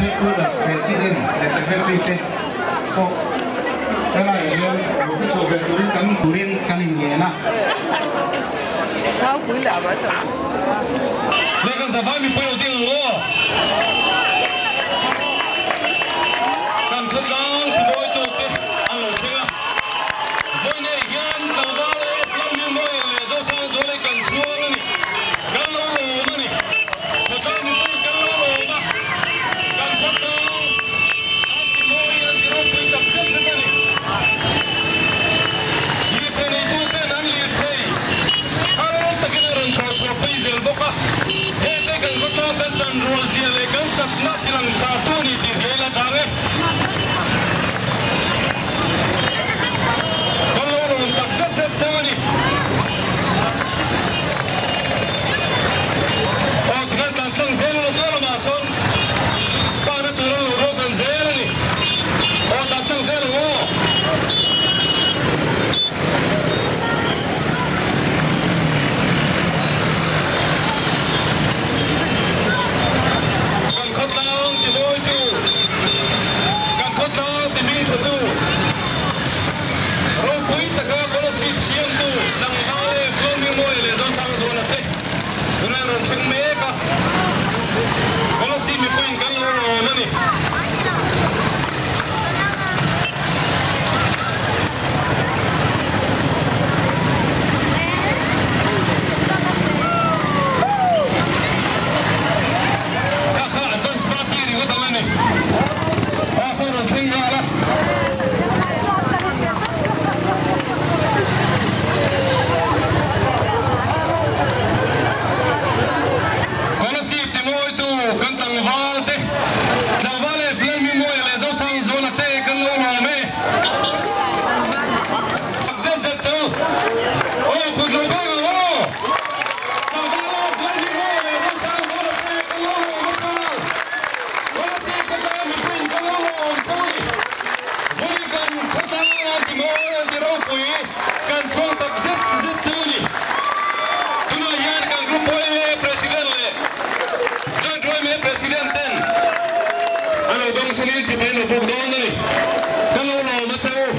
Headquarters President leh Secretary te pawh helaiah hian lo thu chhuah ve turin kan turin kan inngen a. Lehkhan zavai mipui lo ding ang aw. Kan khawtlang tibawitu te an lo thleng a. Vawiinei hian tlangval leh Lalhmingmawia leh Zosangzuala hi kan chhuang a ni. Kan lo lawm a ni. Khawtlang mipui kan lo lawm a. Kan khawtlang an timawi an ti ropui tak zet zet a ni. Lirthei neituten an lirthei thar takin a rawn thawh chhuah pui zel bawk a. Hete kan khawtlang kan ṭan rual zia leh kan chakna tilang tha tu ni tih hria ila ṭang e. Kan lo rawn tak zet zet cheu a ni. Aw tikhan tlan tlang zel ula saw lamah sawn pakna tur an lo rawt dan zel a ni. Aw tlan tlang zel ang aw. Kan khawtlang ti mawitu, kan khawtlang ti hming thatu, ropui taka Kolasib siamtu Tlangval leh Tlawmhmingmawia leh Zosangzuala te tunah an rawn thleng mek a, Kolasib mipuiin kan lo lawm a ni. Kha kha Advance Party ringawt ang a ni. Pass a rawn thleng nghal a. Kolasib timawitu kan tlangval te, tlangval leh Flamingmawia leh Zosangzuala te kan lo lawm e. Tak zet zet chu aw kut lo beng ang aw. Tlangval aw Flamingmawia leh Zosangzuala te kan lo lawm a kal. Kolasib ka tan mipuiin kan lo lawm tho a ni. Vui kan khawtlang a timawi an ti ropui kan chhuak tak zet zet chu a ni. Tunah hian kan group yma President leh Joint yma President ten an lo dawng sanin chibai an lo bawk dawn a ni. Kan lo lawm a che u.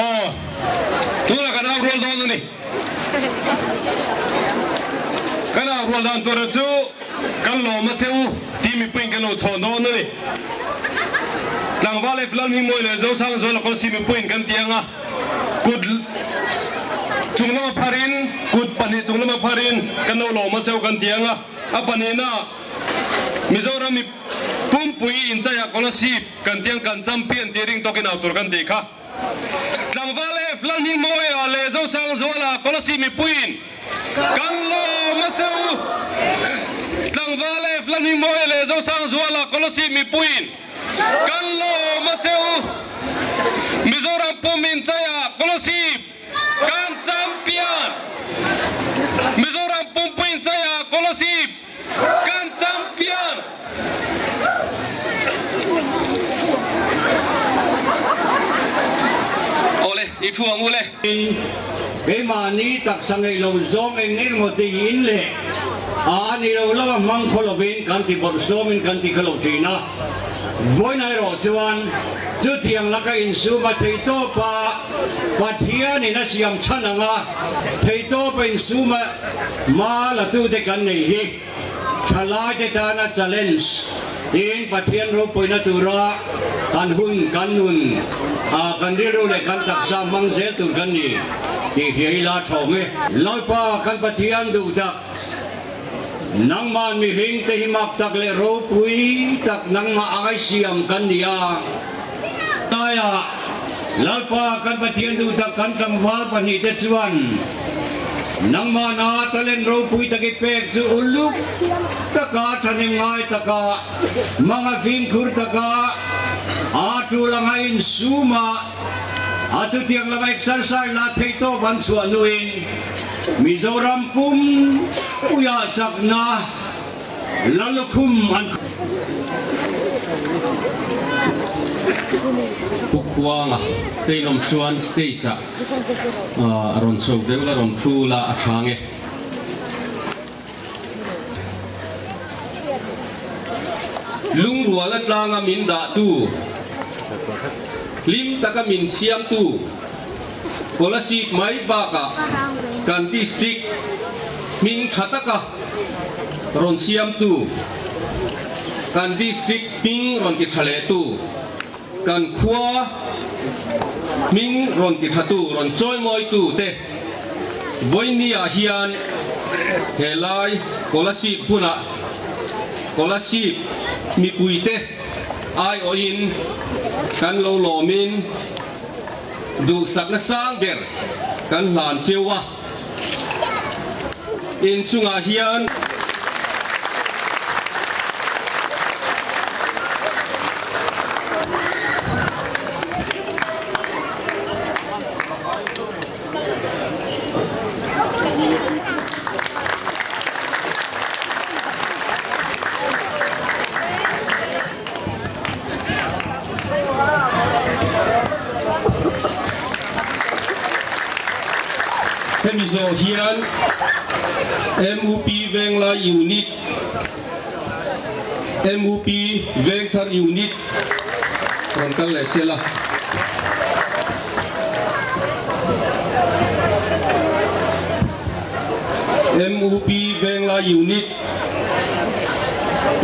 Aw, tunah kan au rual dawn a ni. Kan au rual dan tura chu kan lawm a che u tih mipuiin kan lo chhawn dawn a ni. Tlangval leh Flamhingmawi leh Zosangzuala Kawlsi mipuiin kan ti ang a. Kut chung lama pharin, kut pahnih chung lama pharin kan lo lawm a cheu kan ti ang a, a pahnihna Mizoram mi pumpui inchaiah Kolasib kan ti ang kan champion tih ring tawkin au tur kan tih kha. Tlangval F Lalhmingmawia leh Zosangzuala Kolasib mipuiin kan lawm a cheu. Tlangval F Lalhmingmawia leh Zosangzuala Kolasib mipuiin Kan lawm a che u. Mizoram pum inchaiah Kolasib kan champion. Mizoram pumpui inchaiah Kolasib kan champion. Awle, i thu ang u le. Keimahni taksa ngeih lo zawng eng eng maw tiin leh a ni lo lo a hmang khaw lovin kan ti bawrh sawmin kan ti kha lo thin a. Vawiin erawh chuan chutiang laka insuma theihtawpa Pathianin a siam chhan anga theihtawpa insuma hma latute kan nei hi thalaite tana challenge tiin Pathian ropuina tura. Kan hun, kan nun, kan rilru leh kan taksa hmang zel tur kan ni tih hria ila thawm e. Lalpa kan Pathian duh tak, nangmah mihring te hi mak tak leh ropui tak nangmah angai siam kan ni a. Tlaiah Lalpa kan Pathian duh tak kan tlangval pahnihte chuan nangmahna talent ropui tak i pek chu uluk taka thahnem ngai taka manga fimkhur taka a tul anga insum a, a chutiang lama exercise la theih tawp an chhuah hnuin Mizoram pum puiah chakna Lalukhum an. Pu Khuanga Teinawm chuan stage ah rawn chho veu la rawn thu la a chhang e. Lungruala tlanga min dahtu, hlim taka min siamtu Kolasib mai bakah kan district hming tha taka rawn siamtu, kan district hming rawn ti tha lehtu, kan khua hming rawn ti thatu, rawn chawimawitu te vawinia hian helai Kolasib hmunah Kolasib mipuite aiawhin kan lo lawmin duhsakna sang ber kan hlan cheu a. Inchungah hian Hemi zawh hian MUP Venglai Unit, MUP Vengthar Unit rawn kal leh sela. MUP Venglai Unit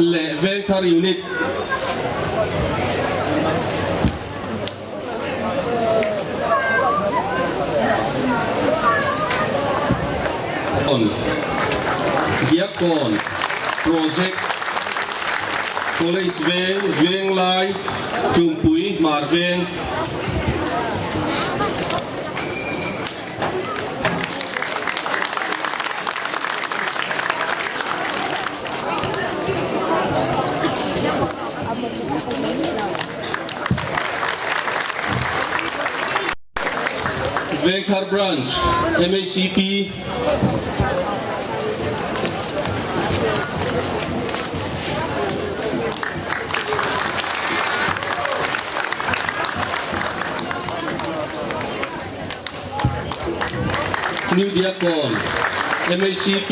leh Vengthar Unit. On Diakkawn Project College Veng Venglai Tumpui Hmar Veng. Vengthar Branch, MHCP. New Diakkawn, MHCP.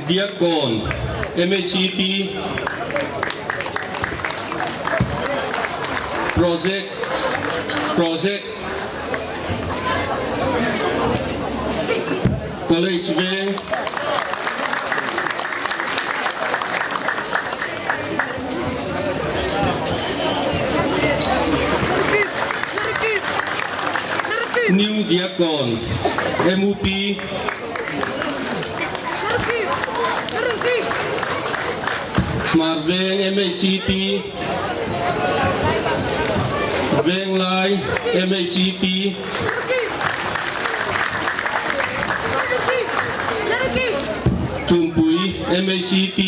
Diakkawn, MHCP. Project, Project. College Veng. New Diakkawn, MUP. Hmar Veng, MHCP. Venglai, MHCP. Tumpui, MHCP.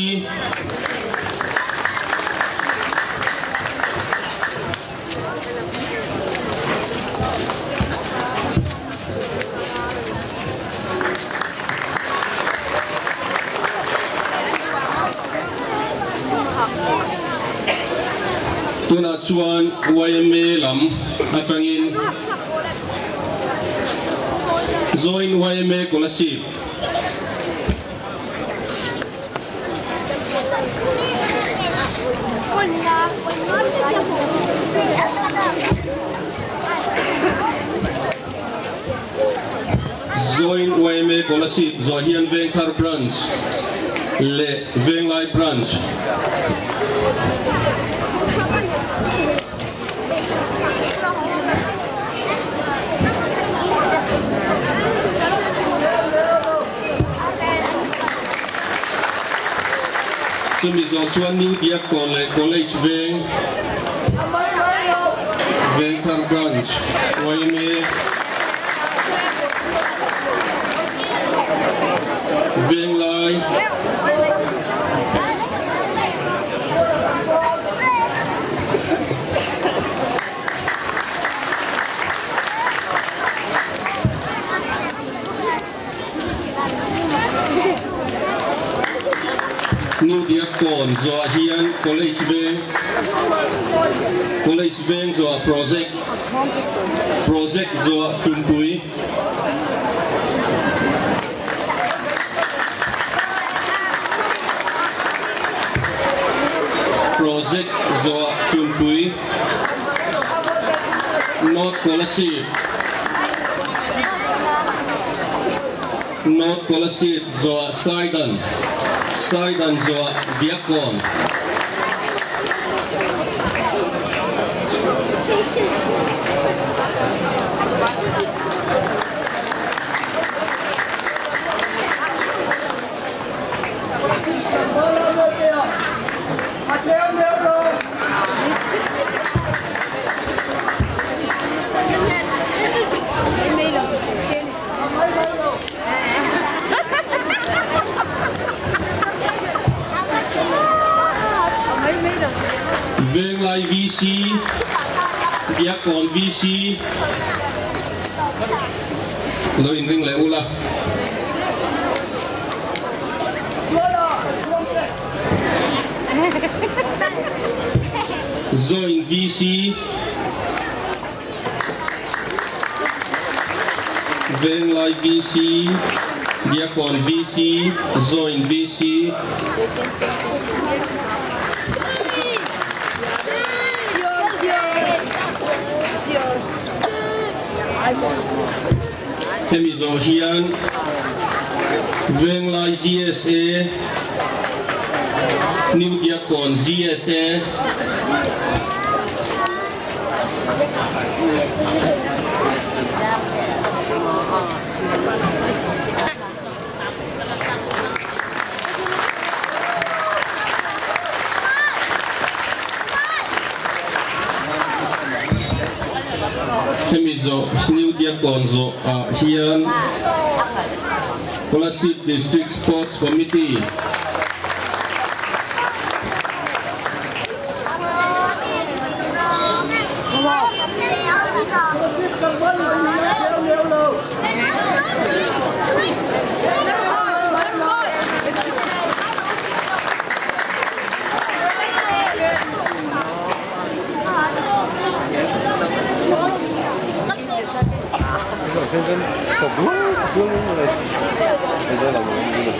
Tunah chuan yma lam atangin Join yma Kolasib. Join yma Kolasib. Kolasib zawh hian Vengthar Branch leh Venglai Branch. Chumi zawh chuan New Diakkawn leh College Veng, Vengthar Branch, yma, Venglai, New Diakkawn zawhah hian College Veng College Veng zawhah Project Project zawhah Tumpui Project zawhah Tumpui North Kolasib North Kolasib zawhah Saidan Saidan zawhah Diakkawn. Venglai VC, Diakkawn VC lo inring leh ula. Join VC, Venglai VC, Diakkawn VC, Join VC. Hemi zawh hian Venglai GSA, New Diakkawn GSA, Hemi zawh New Diakkawn zawh ah hian Kolasib District Sports Committee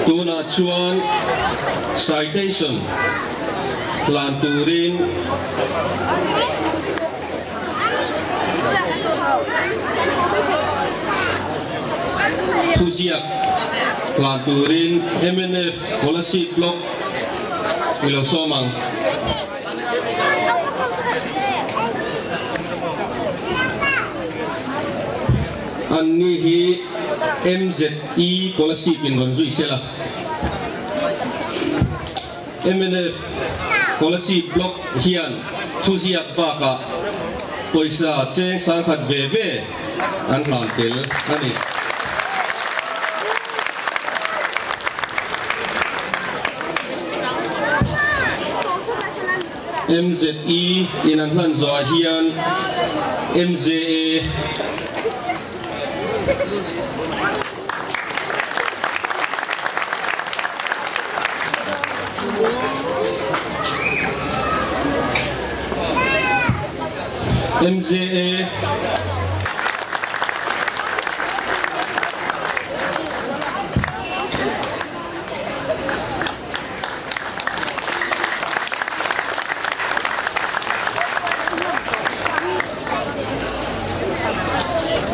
Tunah chuan citation hlan turin thuziak hlan turin mnf Kolasib Block i lo sawm ang. Anni hi MZE Kolasib in rawn zui sela. Mnf Kolasib Block hian thuziak bakah pawisa cheng sangkhat ve ve an hlan tel a ni. MZE in an hlan zawhah hian MJA. MJA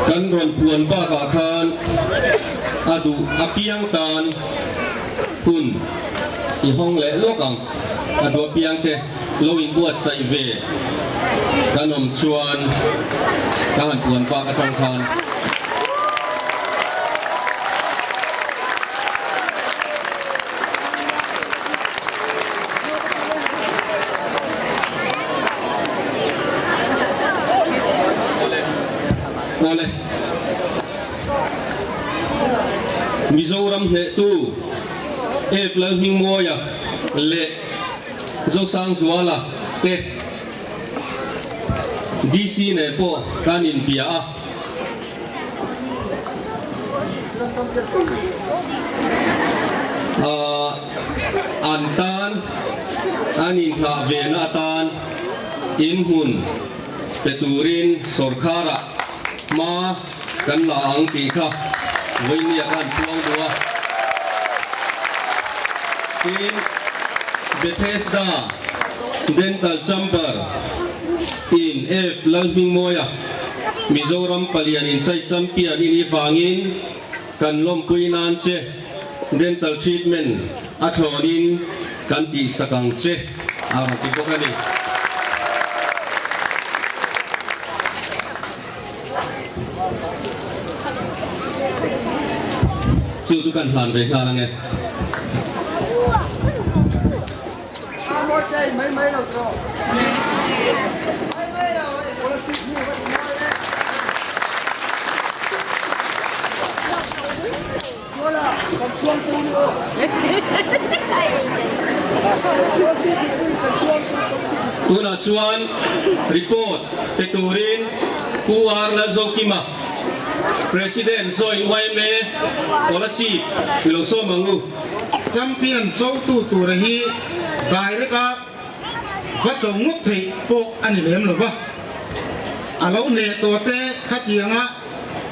Kan rawn puan bakah khan. A duh apiang tan hun i hawng leh lawk ang. A duh apiang te lo inbuatsaih ve kan awm chuan ka han puan bak atang khan. Awle. Mizoram hnehtu F Lalhmingmawia leh Zosangzuala te DC nen pawh kan inbia a. An tan an inghah vena atan inhmun pe turin sawrkharah hma kan la ang tih kha vawinia khan puang duh a. Tin, Bethesda Dental Chamber in F Lalhmingmawia Mizoram palian inchai champion i nih vangin kan lawmpui nan che dental treatment a thlawnin kan tihsak ang che a rawn ti bawk a ni. Chu chu kan hlan ve nghal ange. Tunah chuan report pe turin Pu R Lalzokima, President Joint yma Kolasib i lo sawm ang u. Champion chotu tura hi direct a va cho ngawt theih pawh a ni lem lo va, a lo hneh tawh te khatianga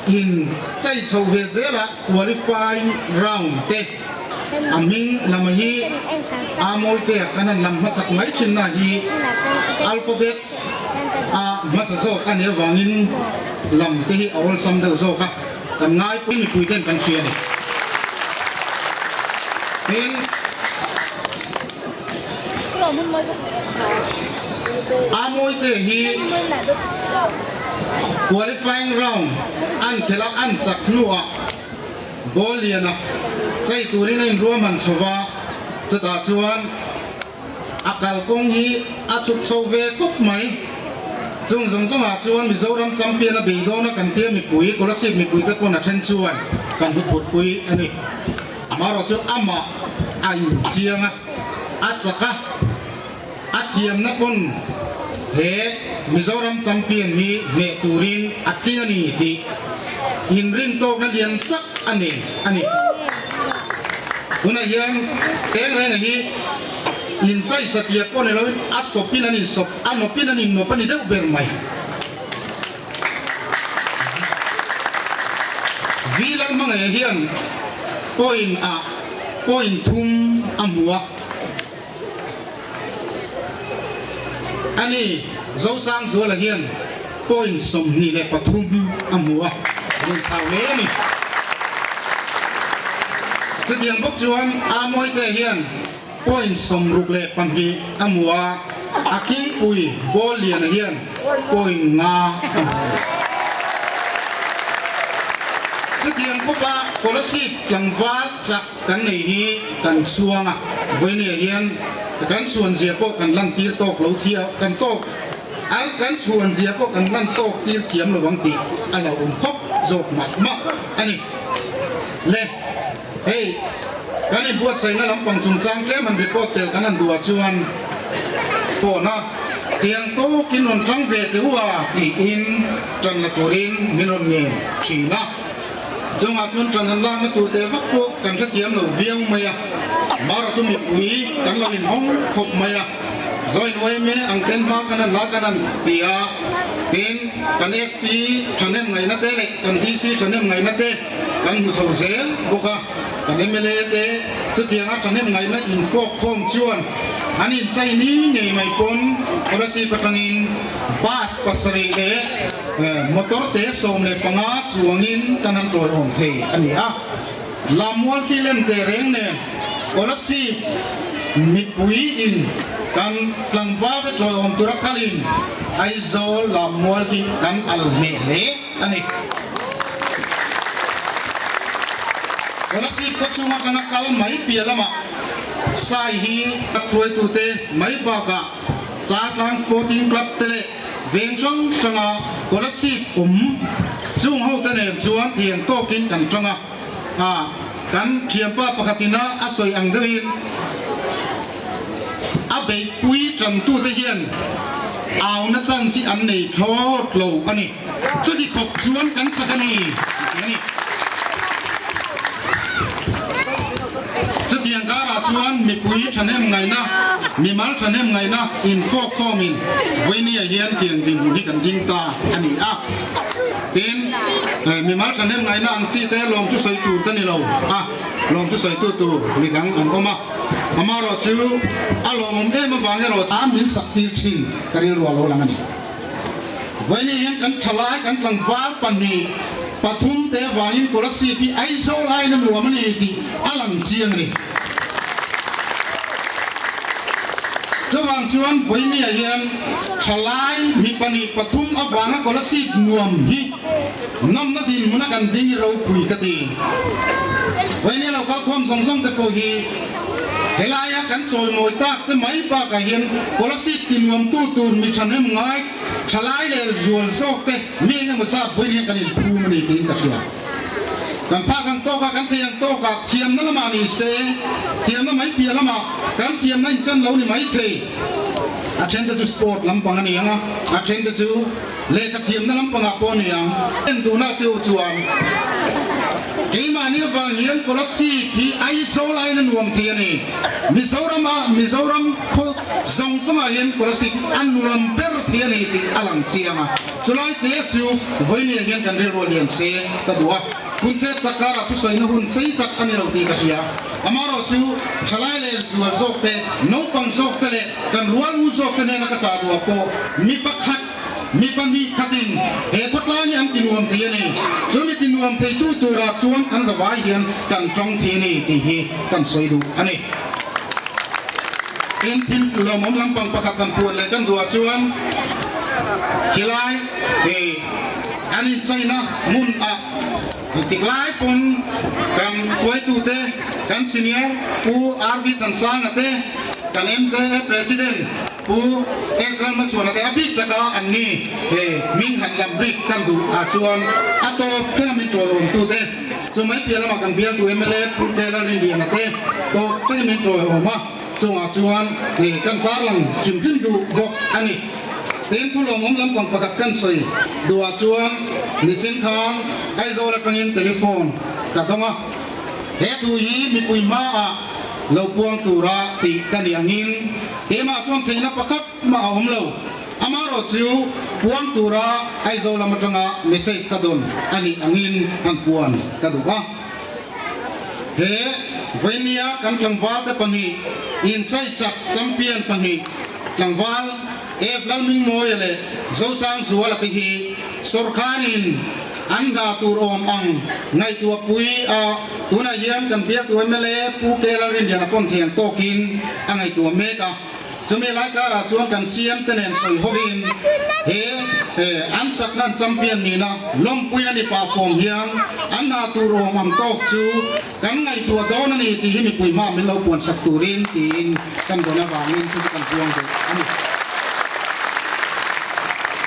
in chai chho ve zela qualifying round te a hming lama hi a mawitea kan han lam hmasak mai thinna hi alphabet a hmasa zawk a nih avangin lam te hi a awlsam deuh zawk a. Kan ngai pawh mipui ten kan hria a ni. Tin, Amawite hi qualifying round an khelh a, an chak hnuah ball liana chei turin a inruahman chho va, chutah chuan A kalkawng hi a chhuk chho ve khawp mai. Chung zawng zawngah chuan Mizoram champion a bei dawn a kan tia mipui, Kolasib mipuite pawn a then chuan kan hmu phurpui a ni. Amaherawh chu amah a inchiang a, a chak a, a thiamna pawn he Mizoram champion hi hneh turin a tling a ni tih inrintawkna lian tak a nei a ni. Tunah hian reng renga hi inchai satliah pawh ni loin a sawpin an insawp, a nawpin an innawp a ni deuh ber mai. Vi Lalhmangaih hian point ah point thum a hmu a. Ani Zosangzuala hian point 23 a hmu a, rawn thau hle a ni. Chutiang bawk chuan Amawite hian point 62 a hmu a, a khingpui Bawlliana hian point 5 a hmu. Chutiang bawka Kolasib tlangval chak Kan nei hi kan chhuang a, vawinia hian kan chhuan zia pawh kan lan tir tawk lo thia, kan tawk a, kan chhuan zia pawh kan lan tawk tir thiam lo ang tih a lo awm khawp zawk mah mah a ni. Le, hei kan inbuatsaihna lampang chungchang tlem han report tel kan han duhah chuan pawhna tiang tawkin rawn tang ve teh u a tiin tan la turin min rawn ngen thin a. Chungah chuan ṭan han lakna tur teh vak pawh kan hrethiam lo viau mai a, Mara chu mipui kan lo inhawng khawp mai a, Join yma ang ten hma kan han la kan han ti a, tin kan SP ṭhahnem ngaihna te leh kan DC ṭhahnem ngaihna te kan hmu chho zel bawk a, kan mla te chutianga ṭhahnem ngaihna infawk khawm chuan an inchei ni ngei mai pawn Kolasib aṭangin bus pasarih leh Motor te 15 chuangin kan han tawiawm thei a ni a. Lammual ki lem teh reng nen Kolasib mipui in kan tlangval te tawiawm tura kalin Aizawl Lammual hi kan al hneh hle a ni. Kolasib khawchhung atanga kal mai piah lamah Sai hi hruaitute mai bakah Chaltlang Sporting Club te leh veng hrang hranga Kolasib awm chung hote nen chuan thiam tawkin kan tang a, a kan thianpa pakhatina a sawi ang deuhin a beihpui tantute hian auna chance hi an nei thlawt lo a ni. Chuti khawp chuan kan chak a ni tih a ni. Chutiang karah chuan mipui thahnem ngaihna, mimal thahnem ngaihna infawk khawmin Vawinia hian tiang dinhmun hi kan ding ta a ni a. Tin, mimal thahnem ngaihna ang chi te lawmthu sawi tur ka ni lo a, lawmthu sawitu tur midang an awm a. Amaherawhchu a lawmawm em avang erawh chuan min sak tir thin ka rilru a lo lang a ni. Vawiin hian kan thalai kan tlangval pahnih pathum te avangin Kolasib hi Aizawl aiin a nuam a ni tih a lang chiang a ni. Chuvang chuan vawinia hian thalai mi pahnih pathum avanga Kolasib nuam hi nawmna dinhmuna kan ding hi ropui ka ti. Vawinia lo kalkhawm zawng zawng te pawh hi Helaia kan chawimawi tak te mai bakah hian Kolasib tinuamtu tur mi thahnem ngai thalai leh zual zawk te mi eng emaw zat vawiin hian kan inphum a ni tiin ka hria. Kan phak ang tawkah kan thei ang tawkah thiamna lamah ni se, thiamna mai piah lamah kan thiamna inchan lo ni mai thei. A then te chu sport lampang a ni ang a, a then te chu Lehkha thiamna lampangah pawh a ni ang. En duhna chu chuan keimahni avang hian Kolasib hi Aizawl aiin a nuam thei a ni. Mizoram ah Mizoram khaw zawng zawngah hian Kolasib hi a nuam ber thei a ni tih a lang chiang a. Chulai te chu vawinia hian kan rilru a lian se ka duh a. Hun chet tak karah thusawina hun sei tak a ni lo tih ka hria. Amaherawh chu thalai leh zual zawk te, naupang zawk te leh kan rual u zawk te hnena ka chah duhah pawh mi pakhat, Mi pahnih khatin he khawtlai hi an ti nuam thei a ni. Chu mi ti nuam theitu turah chuan kan zavai hian kan tawng thei a ni tih hi kan sawi duh a ni. Tin, thil lawmawm lampang pakhat kan puan leh kan duhah chuan khilai hi an inchaina hmun ah tik lai pawn kan hruaitute, kan senior Pu RV Thansanga te, kan MJA President, Pu Ezra Hmachhuana te a bik taka an ni he hming han lam rik kan duh ah chuan a tawp thleng a min tawiawm tu te chu mai piah lamah kan bialtu mla Pu Kela Rinliana te tawp thleng a min tawiawm a chungah chuan he kan tarlang hrim hrim duh bawk a ni. Tin thu lawmawm lampang pakhat kan sawi duh ah chuan nichin khan Aizawl atangin telephone ka dawng a, he thu hi mipui hmaah lo puang tura tih ka ni angin Keimah chuan theihna pakhat mah a awm lo. Amaherawh chu puang tura Aizawl lam atanga message ka dawn a nih angin han puan ka duh a. He Vainia kan tlangval te pahnih inchai chak champion pahnih tlangval F Lalmingmawia leh Zosangzuala te hi sawrkharin an hna tur awm ang ngaihtuah pui a, tunah hian kan biaktu mla Pu K Lalrinliana pawn thei ang tawkin a ngaihtuah mek a. Chumi lai karah chuan kan CM te nen sawi hovin he an chakna an champion nihna lawmpuina ni pah fawm hian an hna tur awm ang tawk chu kan ngaihtuah dawn a ni tih hi mipui hma min lo puansak turin tiin kan dawn avangin chu chu kan puang duh a ni.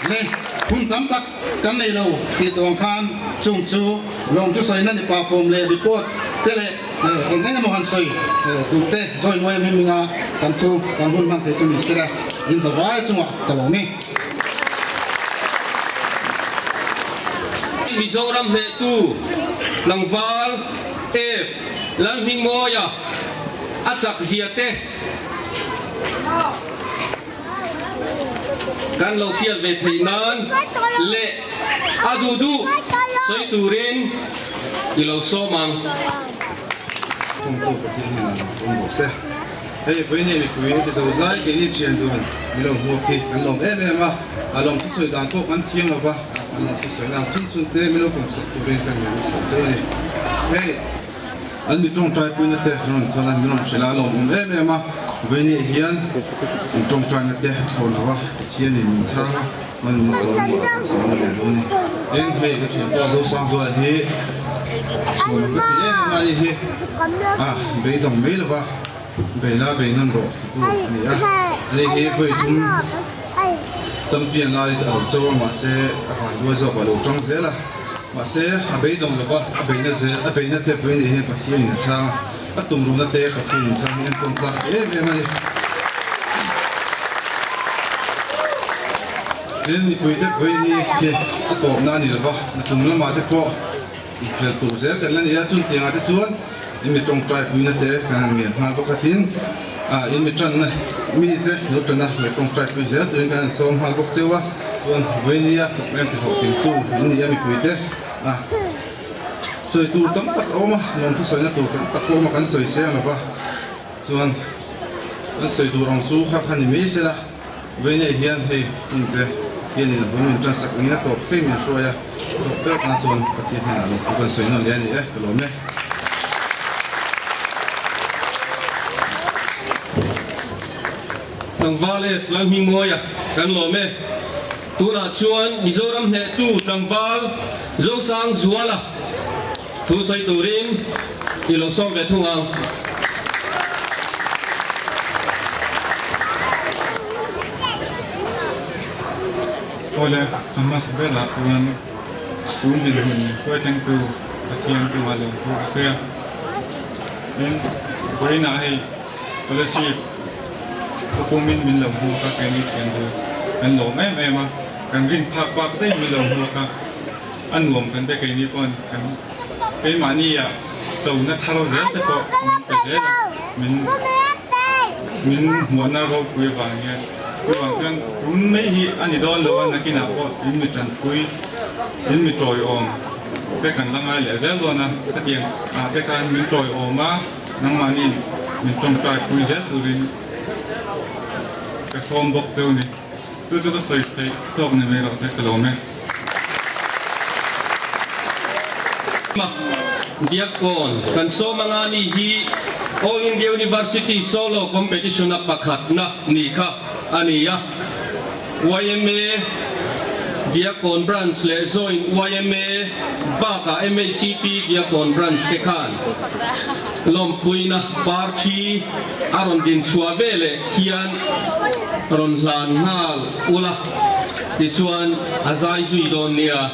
Le hun tam tak Kan nei lo tih tawng khan chung chu lawng thusawina ni pa form leh report te leh eng eng emaw han sawi duh te zawi nuai em hminga kan thu kan hun hman thei chu ni sela in zavai chungah ka lo ni. Mizoram hlehtu tlangval F Lalhmingmawia a chak zia te. Kan lo hriat ve theih nan leh a duh duh sawi turin i lo sawm ang. Thawngtu Pathian hian a lo awm bawk se. Hei vawiin mipui heti zo zai keini thian dun mi lo hmuak hi kan lawm em em a, a lawm thusawi dan pawh kan thiam lo va, kan lawm thusawi na ang chhun chhun te mi lo pawmsak turin kan mi ruihsawi cheu a ni. Hei. An mi tawngtaipuina te rawn thawn a, min rawn hrilh a, a lawmawm em em a. Vawinia hian in tawngtaina te thawn lo a, Pathianin min chhang a, man min sawm ni a, kan sawm leh dawn a ni. Tin, hei ka thianpa Zosangzuala hi chhuan ka ti em em a ni hi, a beidawng mai lova beila bei nawn rawh titu a ni a. Ani hi vawi thum champion lai a lo cho a, mahse a vanduai zawk a lo tang zel a. Mahse, a beidawng lova a beina zel, a beina te pawhin nih hian Pathianin a chhang a, a tumruhna te Pathianin chhang hi entawn tlak em em a ni. Tin, mipuite pawhin hi hi a tawpna a ni lova, nakum lamah te pawh inkhel tur zel kan la ni a, chuntiangah te chuan in mi tawngtai puina te kan han ngen nghal bawk a, tin, in mi tanna mite lo tana lo tawngtai pui zel turin kan han sawm nghal bawk cheu a. Chuan Vainia em ti hlawhtlingtu in ni a mipuite a sawi tur tam tak a awm a, lawmthu sawina tur tam tak pawh a awm a kan sawi seng lova chuan kan sawi tur ang chu kha kha ni mai sela Vainia hian hei hunte Pathianin a bul min tan sak angin a tawp thei min hruai a, tawp ber tan chuan Pathian hnenah lawmthu kan sawi nawn leh a ni e, ka lawm e. Tlangval e, Lalhmingmawia kan lawm e. Tunah chuan Mizoram hnehtu tlangval Zosang Zuala thu sawi turin i lo sawm ve thung ang. Awle, a hmasa berah chuan tun dinhmun hruaithlengtu Pathian chungah lawmthu ka sawi a. Tin, vawiinah hei Scholarship Thupumin min lo hmuak a, keini thian chu kan lawm em em a, kan rin phak bak daih min lo hmuak a, a nuam kan te keini pawn kan keimahni ah chona thar zel te pawh min pe zel a, min min hmuahna ropui avang hian chuvang chuan tun mai hi a ni dawn lo a, nakinah pawh in mi tanpui in mi tawiawm te kan la ngai leh zel dawn a, hetiang ah te khan min tawiawm a. Nangmahni min tawngtai pui zel turin ka sawm bawk cheu ni. Chu chu ka sawi theih tawk ni mai loh che ka lawm e. Diakkawn kan sawm anga ni hi All India University Solo Competition a pakhatna ni kha a ni a. Yma Diakkawn Branch leh Joint yma bakah MHCP Diakkawn Branch te khan lawmpuina parthi a rawn din chhuah veleh hian rawn hlan nghal ula tichuan a zai zui dawn nia.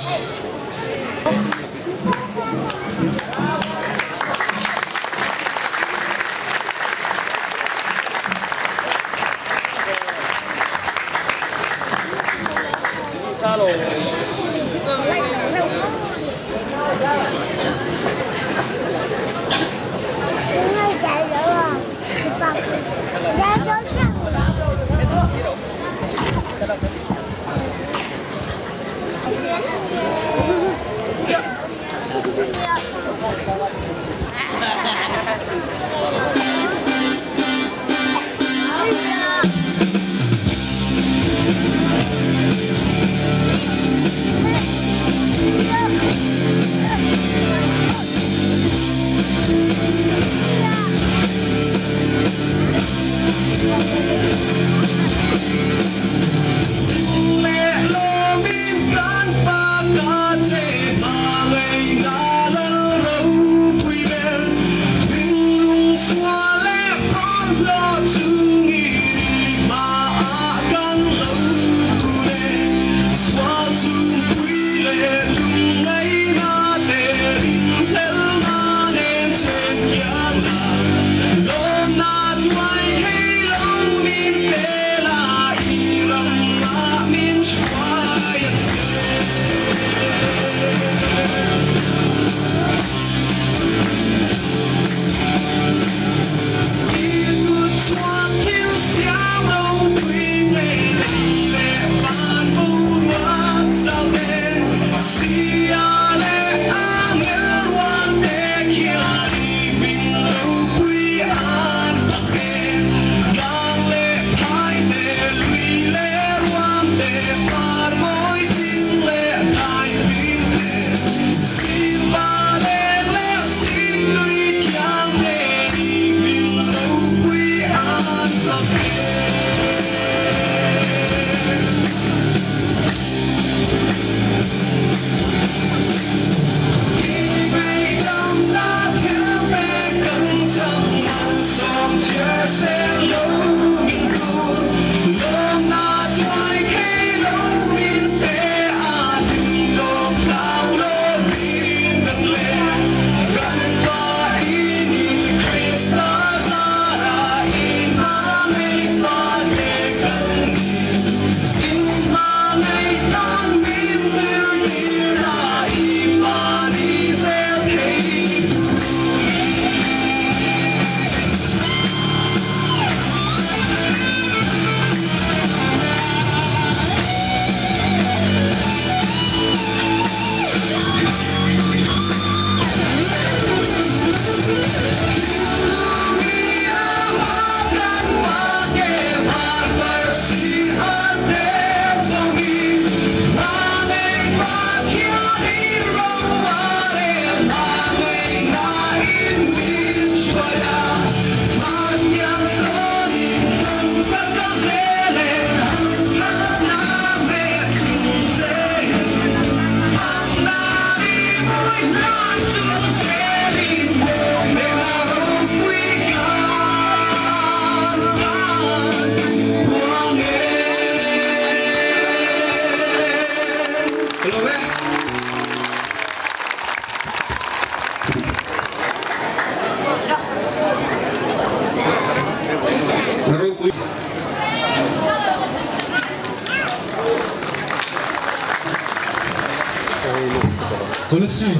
Kolasib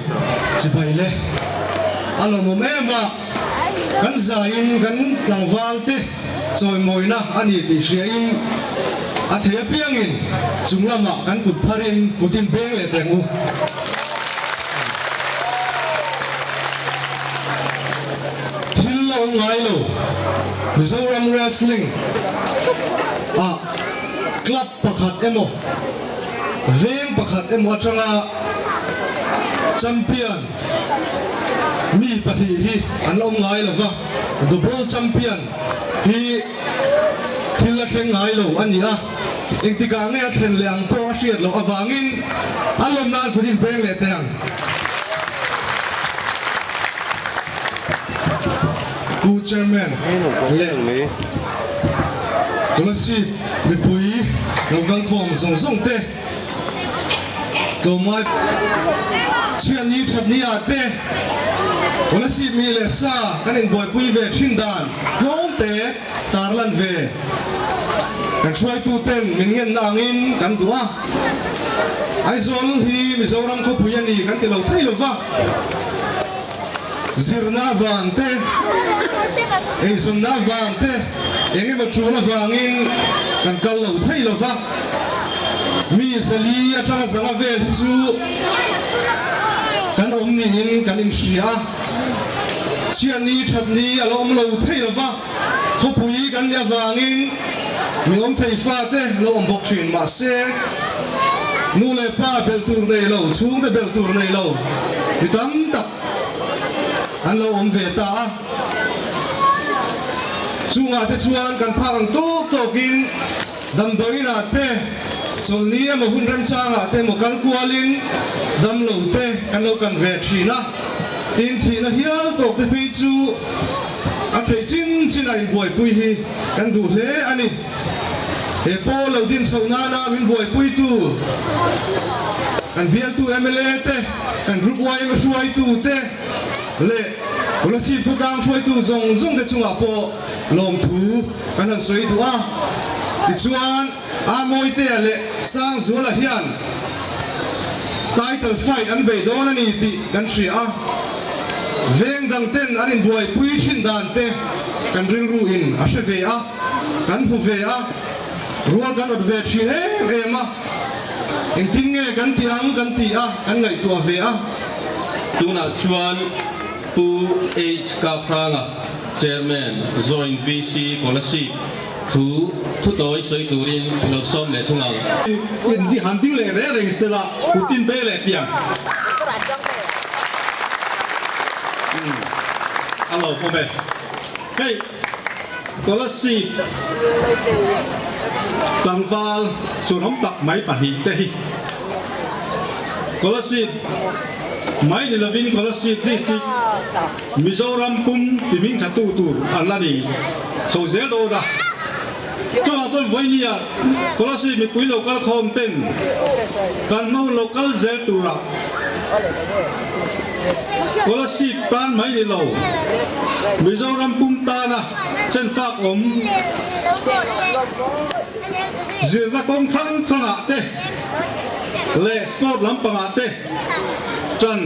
chibai le a lawmawm em a, kan zaiin kan tlangval te chawimawina a ni tih hriain a thei apiangin chung lamah kan kut pharin kutin beng leh teng u. Thil la awm ngai lo Mizoram Wrestling ah club pakhat emaw veng pakhat emaw atanga champion mi pahnih hi an la awm ngai lo va, double champion hi thil la thleng ngai lo a ni a, engtikah nge a thlen leh ang pawh a hriat loh avangin an lawm nan kut inpeng leh teh ang. Pu Chairman leh Kolasib mipui lo kalkhawm zawng zawng te tlawmngai chhiatni thatni ah te Kolasib mi leh sa kan inbuaipui ve thin dan tlawm te tarlan ve kan hruaitu ten min ngenna angin kan duh a. Aizawl hi Mizoram khawpui a ni kan ti lo thei lova. Zirna avang te, eizawnna avang te, eng emaw tul avangin kan kal lo thei lo va. Mi zali atanga zanga vel hi chu kan awm niin kan inhria a. Chhiatni thatni a la awm lo thei lo va. Khawpui kan nih avangin mi awm thei fate lo awm bawk thin mahse nu leh pa belh tur nei lo, chhungte belh tur nei lo mi tam tak an lo awm ve ta a. Chungah te chuan kan phak ang tawk tawkin damdawiinah te chawlhni emaw hun remchangah te emaw kal kualin damlo te kan lo kan ve thin a. Tin thihna hial tawk te phei chu A theih chin chin a inbuaipui hi kan duh hle a ni. He pawl lo din chhoh nana min buaipuitu kan bialtu mla te, kan Group yma hruaitu te leh Kolasib khawtlang hruaitu zawng zawng te chungah pawh lawmthu kan han sawi duh a. Tichuan, Amawitea leh Sangzuala hian title fight an bei dawn a ni tih kan hria a, veng dang ten an inbuaipui thin dan te kan rilru in a hre ve a, kan hmu ve a, rual kan awt ve thin em em a, engtin nge kan ti ang kan ti a, kan ngaihtuah ve a. Tunah chuan Pu H Kapranga, Chairman, Joint VC Kolasib, Thu thu tawi sawi turin i lo sawm leh thung ang. In di han ding leh reng reng sela kut in pe leh tiang. A lo awm e. Hei Kolasib tlangval chuanawm tak mai pahnihte hi Kolasib mai ni lovin Kolasib District. Mizoram pum timing tha tu tur an la ni chho zel dawn a. Chuvang chuan vawinia Kolasib mipui lo kal khawm ten kan hma hun lo kal zel tura Kolasib tan mai ni lo Mizoram pum tana chenfak awm zirna kawng hrang hrangah te leh sport lampangah te tan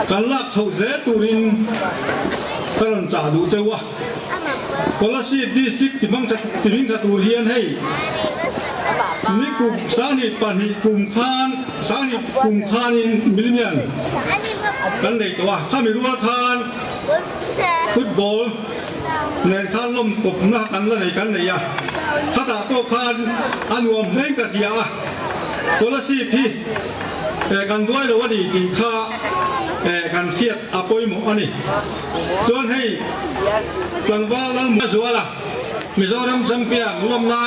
kan lak chhoh zel turin ka rawn chah duh cheu a. Kolasib District tihming tha tur hian hei nikum 22 kum khan 20 kum khanin million kan nei tawh a, khami rual khan football nen khan lawm kawpna kan la nei kan nei a, khatah pawh khan a nuam hmeng ka hria a, Kolasib hi kan duai lo a ni tih kha kan hriat a pawimawh a ni. Chuan hei tlangval lal A zual a, Mizoram champion lawmna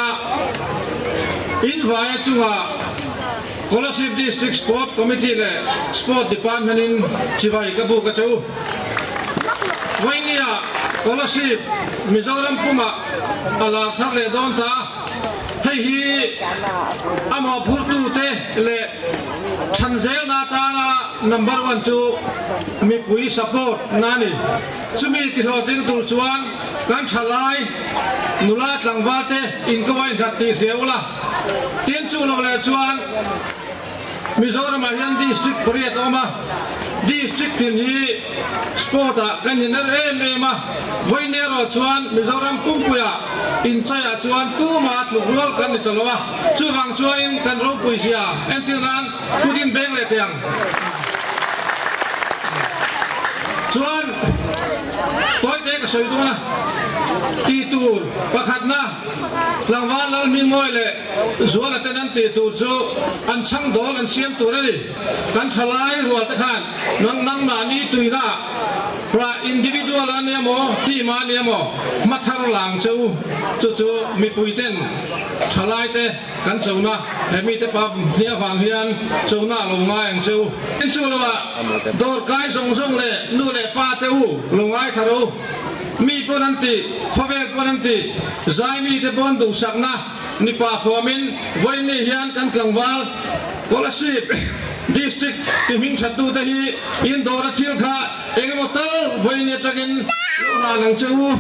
in vaia chunga Kolasib District Sport Committee leh Sport Department in chibai ka buk a che u. Vawinia Kolasib Mizoram pumah a lar thar leh dawn ta. Hei hi a mawhphurhtute leh Thanzelna atana number one chu mipui support na a ni. Chumi tihlawhtling tur chuan kan thalai nula tlangval te inkawa inhlat tih hria ula. Tin chu lo leh chuan Mizoramah hian district pariat a awm a, district tin hi sport ah kan inher em em a, vawiin erawh chuan Mizoram pumpuiah inchaiah chuan tuma tluk rual kan ni ta lo a, chuvang chuanin kan ropui zia entir nan kut in beng leh teh ang. Chuan tawite ka sawi dawn a, tih tur pakhatna tlangval Lalhmingmawi leh Zuala ten an tih tur chu an chhang dawn an siam tur a ni. Kan thalai rual te khan nang nangmahni tuina pra individual a nia maw team a nia maw hma thar lang che u chu chu mipui ten thalai te kan chona he mite pa hnia vang hian chona a lo ngai ang che u. Tin chu lo ah dawr kai zawng zawng leh nu leh pa te u lo ngai thar u. Mi pawn an ti, khawvel pawn an ti, zai mite pawn duhsakna Mipa fuamin vawiinni hian kan tlangval Kolasib District ti hming thattute hi in dawra thil kha eng emaw tal vawiinni atangin lo hlan ang che u,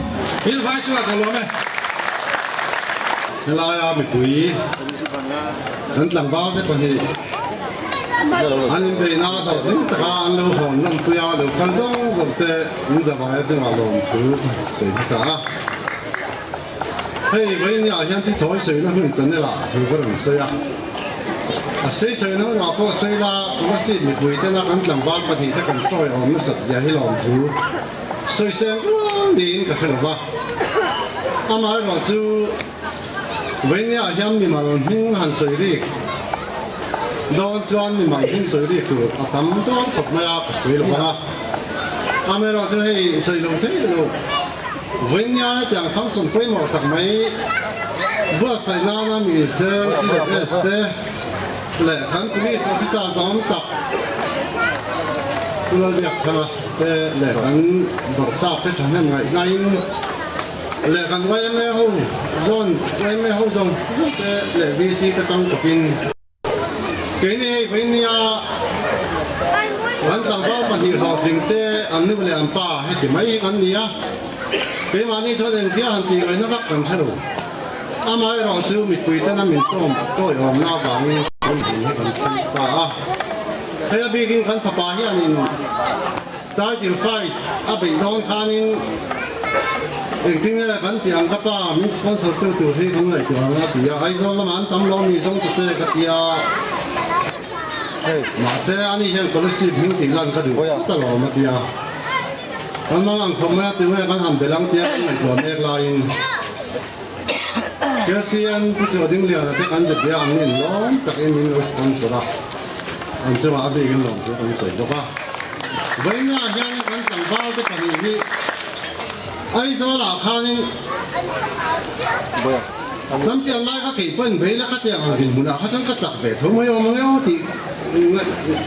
in vai chungah ka lawm e. Helaia mipui kan tlangval te pahnih an inbeihna hlawhtling taka an lo hawn lawmpui a, lo kal zawng zawng te in zavaia chungah lawmthu sawi hmasa a. Hei vawinia hian thi thawi sawina hun channel ah thu ka rawn sawi a, a sei sawina hunah pawh sawi la Kolasib mipui tena kan tlangval pahnihte kan tawiawm nasat zia hi lawmthu sawi seng rual niin ka hre lo va. Amaherawh chu vawinia hian mimal hming han sawi rik dawn chuan mimal hming sawi rik tur a tam dawn khawp mai a ka sawi lo vang a, amaherawh chu hei sawi lo thei lo. Vawinia hetiang function pawimawh tak mai buatsaih nana mi zel CFS te leh kan police officer dawm tak Pu Lalbiakthanga te leh kan bawrhsap te thahnem ngaih ngaiin leh kan yma ho zawn yma ho zawng zawng te leh VC te tang kawpin Keini hei vawinia kan tlangval pahnih hlawhtling te an nu leh an pa heti mai hi kan ni a, keimahni chuan engtia han tih ngaihna vak kan hre lo. Amaherawh chu mipui tena min tawm tawiawmna avangin kan hun hi kan thleng ta a. Hei a bikin kan fapa hianin title fight a beih dawn khanin engtin nge kan tih ang ka pa min sponsor tu tur hi kan ngaihtuah ang a ti a, Aizawl lamah an tam lo mi zawng ta che ka ti a, mahse ani hian scholarship hming tih lan ka duh tlat alawm a ti a, kan mang ang khawp mai a tunge kan han bel ang tia kan ngaihtuah mek laiin KCN Pu Chaw Dingliana te kan zep bia ang in lawm takin min lo sponsor a, an chungah a bikin lawm chu kan sawi bawk a. Vawiinah hianin kan tlangval te pahnih hi Aizawlah khanin champion lai kha kei pawhin bei la ka tiang ang dinhmunah kha chuan ka chak ve tho mai awm ang emaw tih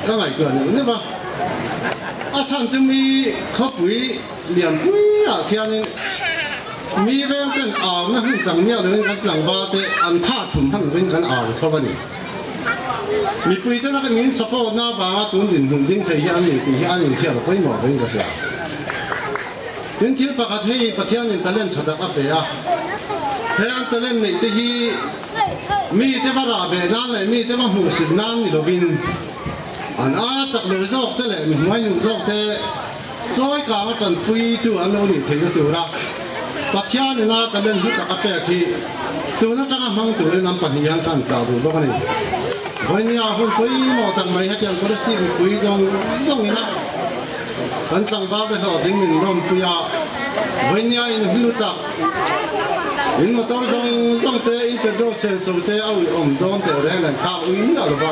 ka ngaihtuah neuh neuh a. A chhan chu mi khawpui lian pui ah khianin mi veng ten au na hun chang miah lovin kan tlangval te an tha thum hman lovin kan au tho a ni. Mipui tena kan in support na avanga tun dinhmun ding thei hi an ni tih hi an inhriat a pawimawh veng ka hria. Tin thil pakhat hei Pathianin talent tha tak a pe a, he an talent neih te hi mite va rah beh nan leh mite va hmuhsit nan ni lovin an aia chak lo zawk te leh mi hnuai nuh zawk te chawi kang a tanpui tu an lo nih theihna tura Pathianin a talent hlu tak a pek hi tun atanga hmang turin an pahnih hian ka an chah duh bawk a ni. Vawinia hun pawimawh tak mai hetiang policy mipui zawng zawngin a Kan tlangval te hlawhtling min lawmpui a, vawinia in hlu tak, in motor zawng zawng te, in petrol senso te a uih awm dawn teh reng nen khak ui miah lo va.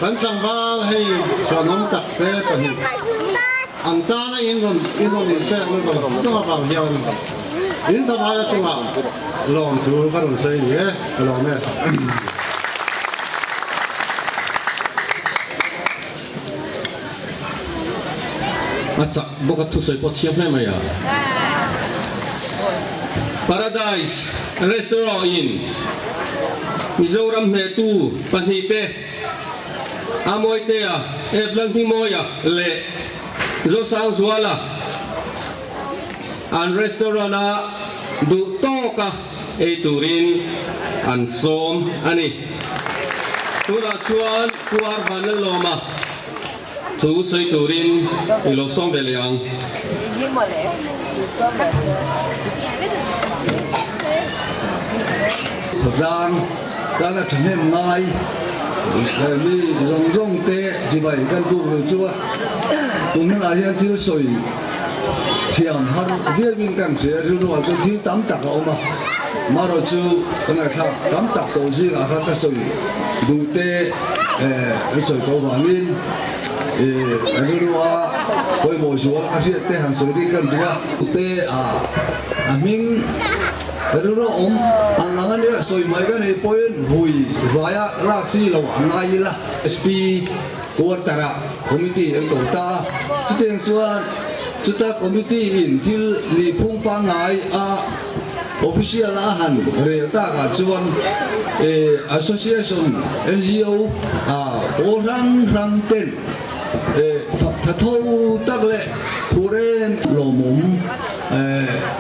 Kan tlangval hei chhuanawm tak te pahnih an tana in rawn in rawn inpek na zawng zawng avang hian in zavaia chungah lawmthu ka rawn sawi ni e, ka lawm e. A chak bawk a thusawi pawh thiam hle mai a. Paradise Restaurant in Mizoram hnehtu pahnihte Amawitea, F Lalhmingmawia leh Zosangzuala an restaurant a duh tawka ei turin an sawm a ni. Tunah chuan Pu Arvan Lalawma thu sawi turin i lo sawm ve leh ang. Khawtlang tana thahnem ngai mi zawng zawng te chibai kan buk lo chu a, tun hunah hian thil sawi thiam har viauin kan hria rilruah chuan thil tam tak a awm a, marawh chu ka ngaihthlak tam tak tawh zingah khan ka sawi duh te an sawi tawh vangin rilrua pawimawh zual a hriat te han sawi rik kan duh a, te a hming rilrua awm ang ang a nia sawi mai ka nei pawhin vui vaia lak si lo a ngai ila. SP Quarter ah committee an ko ta a, chutiang chuan chuta committee in thil nihphung pangngai a official a han rel tak ah chuan association NGO ah pawl hrang hrang ten tha tho tak leh thu rem lawmawm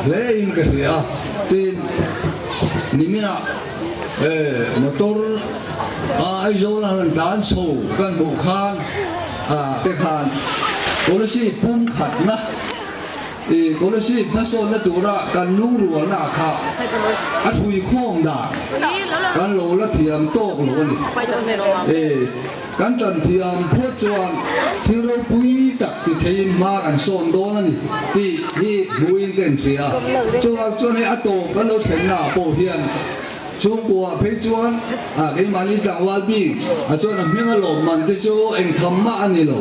hle in ka hria a, tin niminah Motor a Aizawl a rawn tlan chho kan hmuh khan te khan policy pum khatna i policy hmasawnna tura kan lungrualna kha a hrui khawm dan kan lo la thiam tawk lo a ni. Kan tan thiam phawt chuan thil ropui tak ti theiin hma kan sawn dawn a ni tih hi hmuhin ka inhria. Chuvang chuan hei a tawp kan lo thlenna ah pawh hian chhungkua phei chuan keimahni tlangval bik ah chuan a hming a lawm man te chu eng tham mah a ni lo.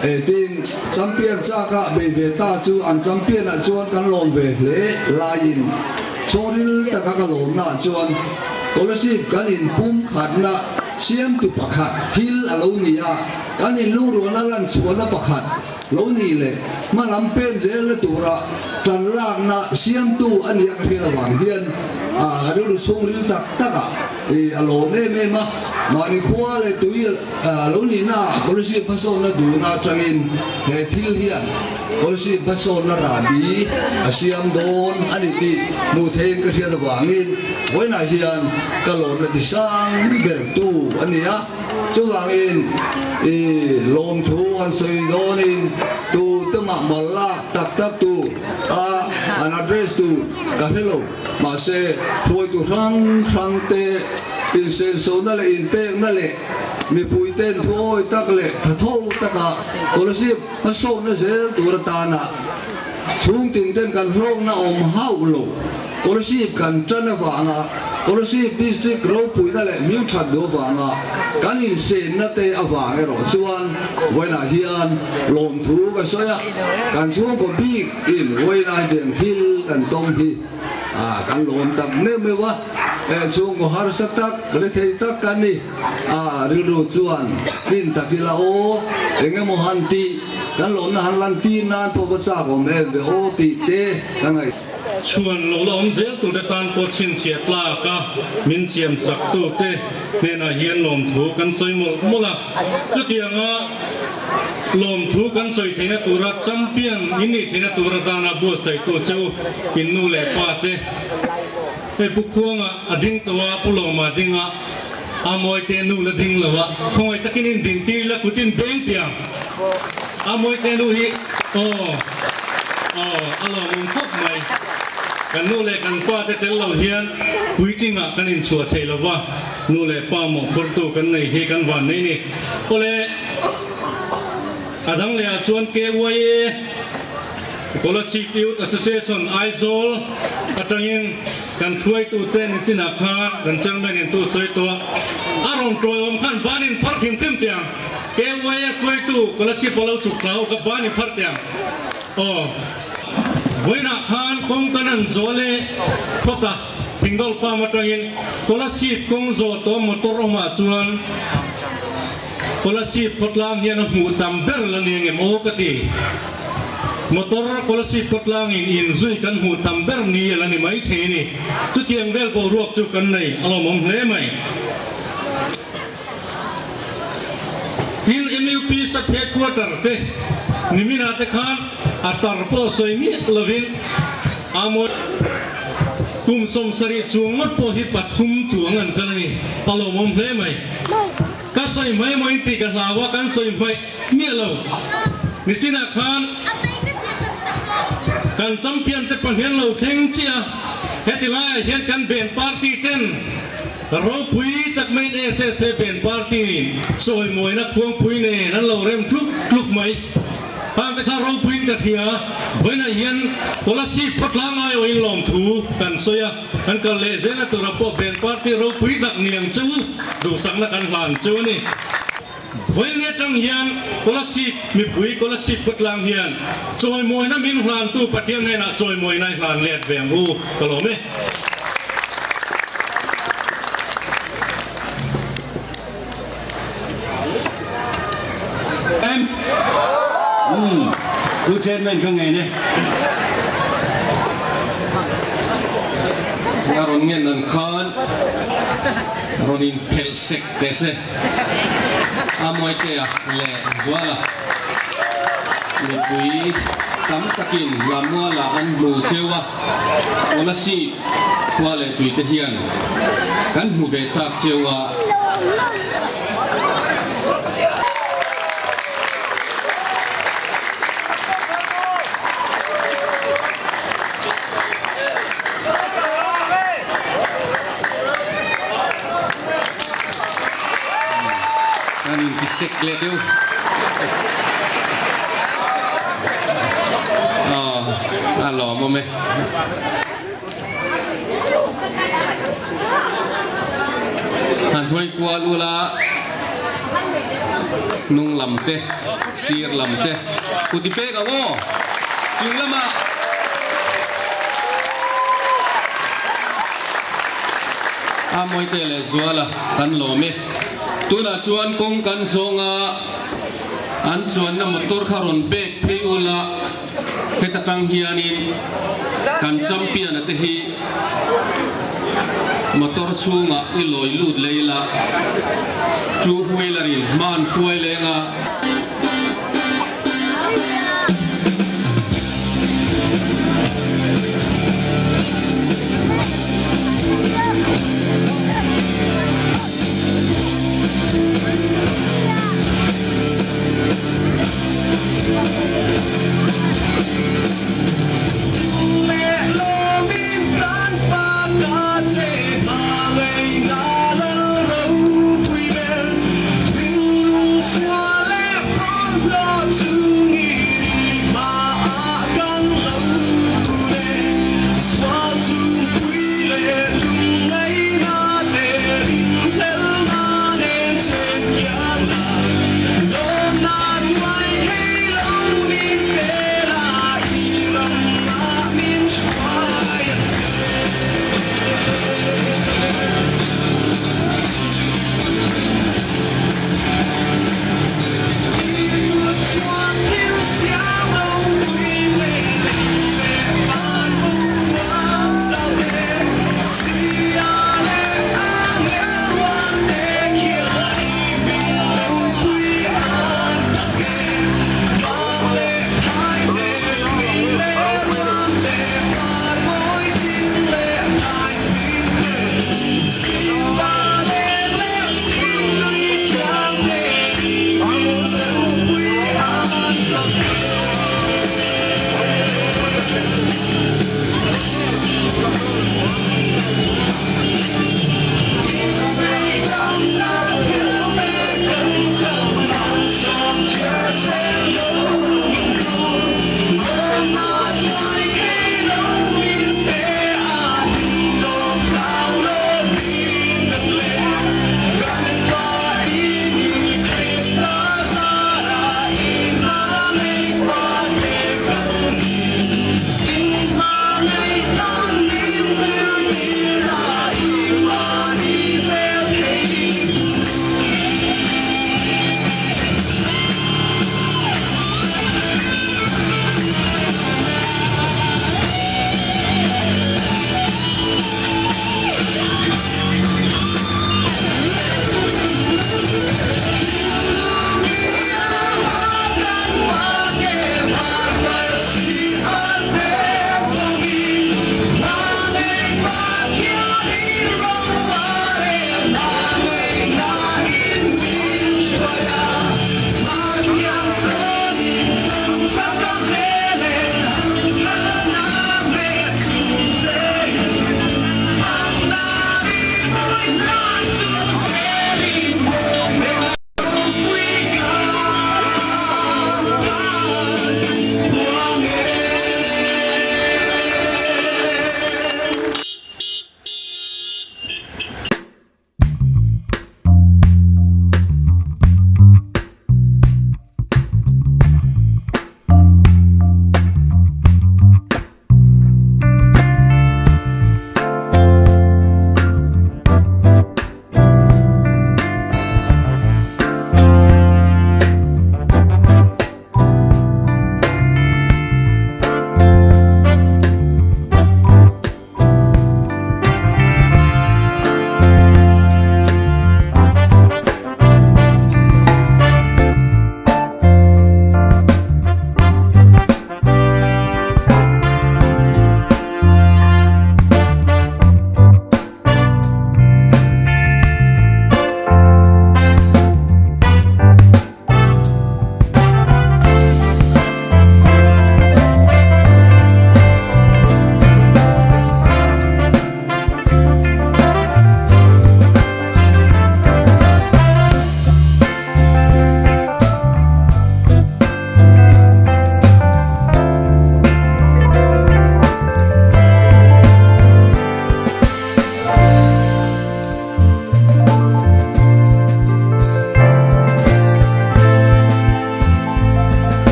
Tin, champion chak ah bei ve ta chu an champion ah chuan kan lawm ve hle laiin chhawril taka ka lawmna ah chuan scholarship kan inpum khatna Siamtu pakhat thil a lo ni a, kan inlungrualna lan chhuahna pakhat lo ni leh hma lam pen zelna tura tan lakna siamtu a nia ka hriat avang hian a rilru chhungril tak takah a lawm em em a. Mahni khua leh tui a lo nihna ah policy hmasawnna duhna atangin he thil hian policy hmasawnna rahbi a siam dawn a ni tih hmuh theihin ka hriat avangin Vawiinah hian ka lawmna ti sang ber tu a ni a, chuvangin i lawmthu han sawi dawnin tu te mah mal lak tak tak tu a an address tu ka hre lo, mahse hruaitu hrang hrang te insensona leh inpekna leh mipui ten thuawi tak leh thatho taka scholarship hmasawnna zel tur atana chhungtin ten kan hlawkna awm hauh lo. Kolasib kan tan avanga Kolasib District ropuina leh hming that duh avanga kan insenna te avang erawh chuan vawiinah hian lawmthu ka sawi a, kan chhungkaw bik in vawiinah hetiang thil kan tawng hi kan lawm tak meuh meuh a, chhungkaw harsa tak, rethei tak kan ni a, rilru chuan tlin tak ila aw, engemaw han tih. Kan lawmna han lan tir nan pawh va chak awm em ve aw tih te ka ngaih. Chhuan lo la awm zel turte tan pawh chhinchhiah tlak a min siam sak tute hnenah hian lawmthu kan sawi mawlh mawlh a. Chutianga lawmthu kan sawi theihna tura champion in nih theihna tur atana buatsaihtu che u in nu leh pa te hei Pu Khuanga a ding tawh a, Pu Lawma a ding a, a Mawite nu la ding lo a, khawngaih takin in ding tir la kut in beng tiang a Mawite nu hi aw aw a lawmawm khawp mai. Kan nu leh kan pa te tel lo hian puitlingah kan inchhuah thei lo va. Nu leh pa mawhphurtu kan nei hi kan van nei ni. Awle, a dang leh ah chuan KYA, Kolasib Youth Association, Aizawl atangin kan hruaitute nichinah khan kan chairman in tu sawi tawh a, a rawn tawiawm khan ban in phar hrim hrim teh ang. KYA hruaitu Kolasib a lo chhuk thla ho kha ban in phar teh ang. Aw, vawiinah khan kawng kan han zawl e phawt a. Thingdawl farm atangin Kolasib kawng zawh tawh motor awmah chuan Kolasib khawtlang hian a hmuh tam ber la ni angem aw ka ti. Motor Kolasib khawtlangin inzui kan hmuh tam ber ni a la ni mai thei a ni. Chutiang vel boruak chu kan nei a lawmawm hle mai. Tin, MUP sub headquarter te niminah te khan a tar pawh sawi miah lovin a mawi. Kum 70 chuang ngawt pawh hi pathum chuang an kal a ni. A lawmawm hle mai. Ka sawi hmai maw in tih ka hlau a, kan sawi hmaih miah lo. Nichinah khan kan champion te pahnih an lo thleng chiah a, heti laiah hian kan band party ten Ropui tak maiin SSA Band Party in sawimawina khuangpui nen an lo rem tluk tluk mai. Hang te kha ropuiin ka hria, vawiinah hian Kolasib khawtlang aiawhin lawmthu kan sawi a, kan kal leh zelna tura pawh Band Party ropui tak ni ang che u, duhsakna kan hlan cheu a ni. Vawiin atang hian Kolasib mipui, Kolasib khawtlang hian chawimawina min hlantu Pathian hnenah chawimawina i hlan let ve ang u, ka lawm e. Em? Umm, Pu Chairman ka ngen e. A rawn ngen ang khan rawn inphelh sek teh se. A Mawitea leh Zuala mipui tam takin Lamuala an hmu cheu a, Kolasib khua leh tuite hian kan hmu ve chak cheu a. An inti sek leh deuh. Aw, a lawmawm e. Han hruai kual ula hnung lam te, sir lam te kut i pek ang aw. Chung lamah. A Mawite leh Zuala kan lawm e. Tunah chuan kawng kan zawng a, an chuanna motor kha rawn bek phei ula, heta tang hianin kan champion a te hi motor chhungah i lawi lut leh ila, two wheeler in hma an hruai leng a.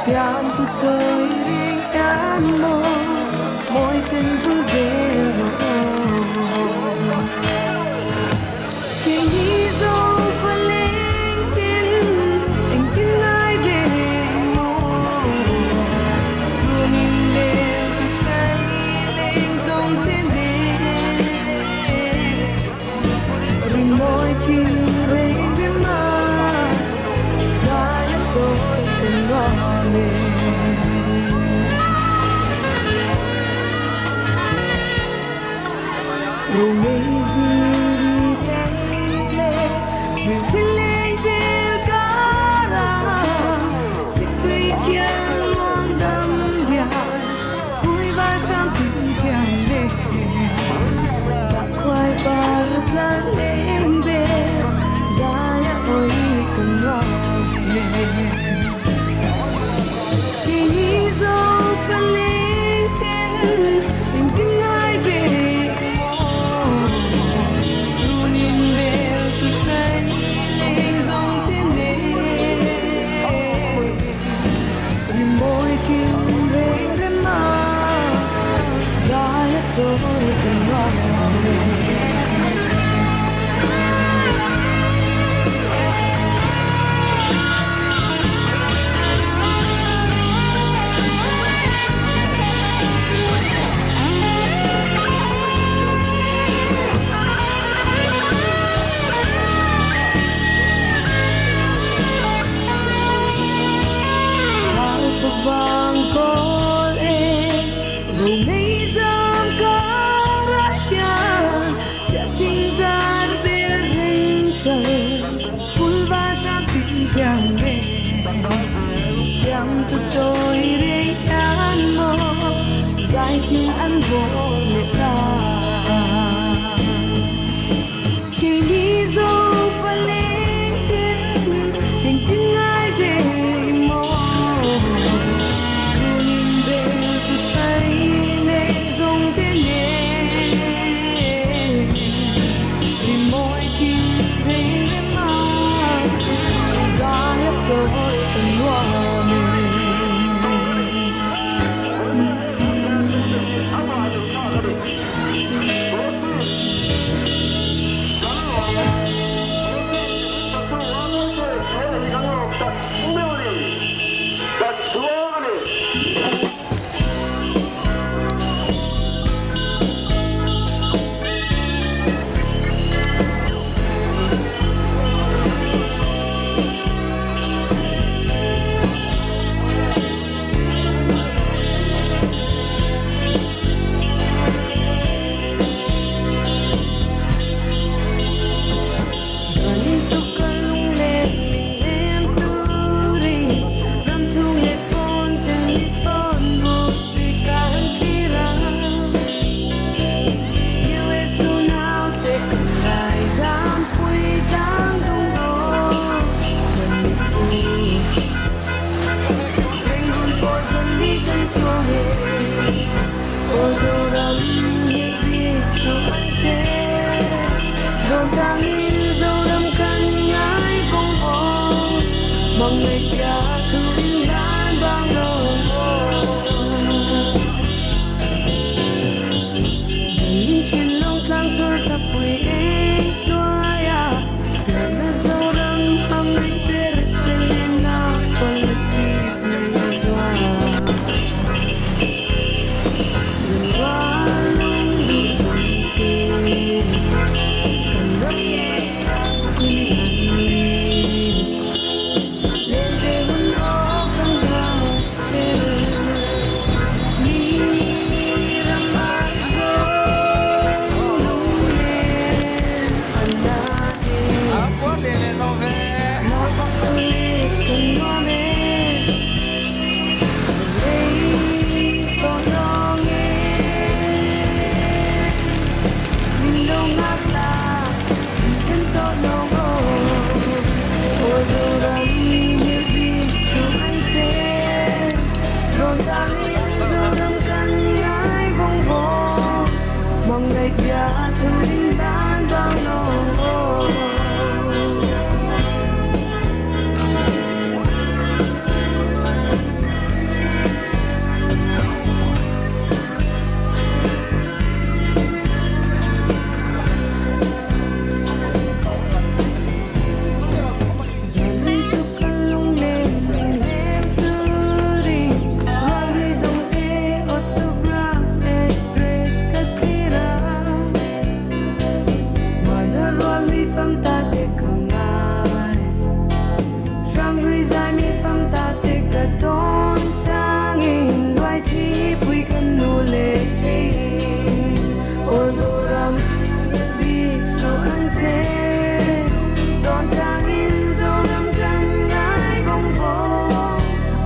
Siam tu choi ring an mo moi ten vu zel ro Ke ni zo fa leng tin eng tin ngai ve mo Runin le tu sai leng zong ten de Rin moi tin reng de ma Zai choi ten lo me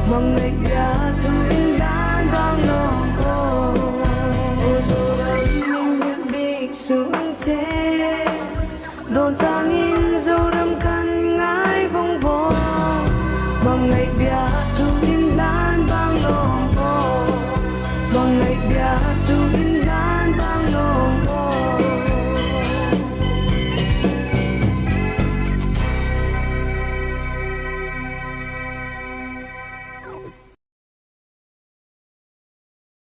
Mang ya thu in dan bang lo O zoram min hil bik su ang che Don chang in zoram kan ngai vong vong. Mang ngày